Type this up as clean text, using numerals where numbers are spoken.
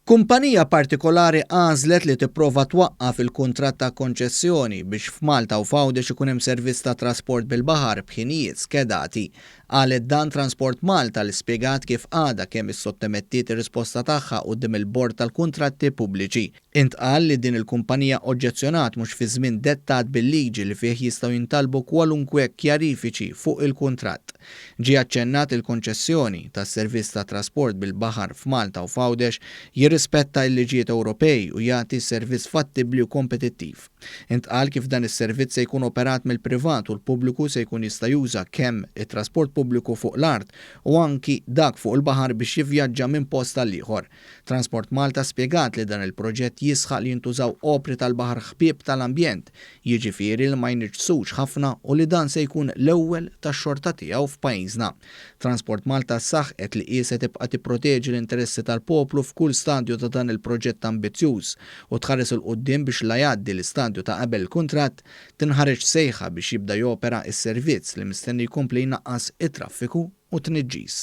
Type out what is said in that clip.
Kumpanija partikolari għażlet li tipprova twaqqaf il-kuntratt ta' konċessjoni biex f'Malta u f'Għawdex ikun hemm servizz ta' trasport bil-baħar b'ħinijiet skedati. Qalet dan Transport Malta li spjegat kif għadha kemm issottomettiet ir-risposta tagħha quddiem il-Bord tal-Kuntratti Pubbliċi. Intqal li din il-kumpanija oġġezzjonat mhux fi żmien dettat bil-liġi li fih jistgħu jintalbu kwalunkwe kjarifiċi fuq il-kuntratt. Ġie aċċennat il-konċessjoni tas-servizz ta' trasport bil-baħar f'Malta u f'Għawdex jirrispetta l-liġijiet Ewropej u jagħti servizz fattibbli u kompetittiv. Intqal kif dan is-servizz se jkun operat mill-privat u l-pubbliku se jkun jista' juża kemm it-trasport pubbliku fuq l-art u anki dak fuq il-baħar biex jivvjaġġa minn post għal ieħor. Transport Malta spjegat li dan il-proġett jisħaq li jintużaw opri tal-baħar ħbieb tal-ambjent, jiġifieri li ma jniġġsux ħafna u li dan se jkun l-ewwel tax-xorta tiegħu f'pajjiżna. Transport Malta saħqet li hi se tibqa' tipproteġi l-interessi tal-poplu f'kull stadju ta' dan il-proġett ambizzjuż u tħares 'il quddiem biex la jgħaddi l-istadju ta' qabel il-kuntratt, tinħareġ sejħa biex jibda jopera s-servizz li mistenni jkompli jnaqqas it-traffiku u t-tniġġis.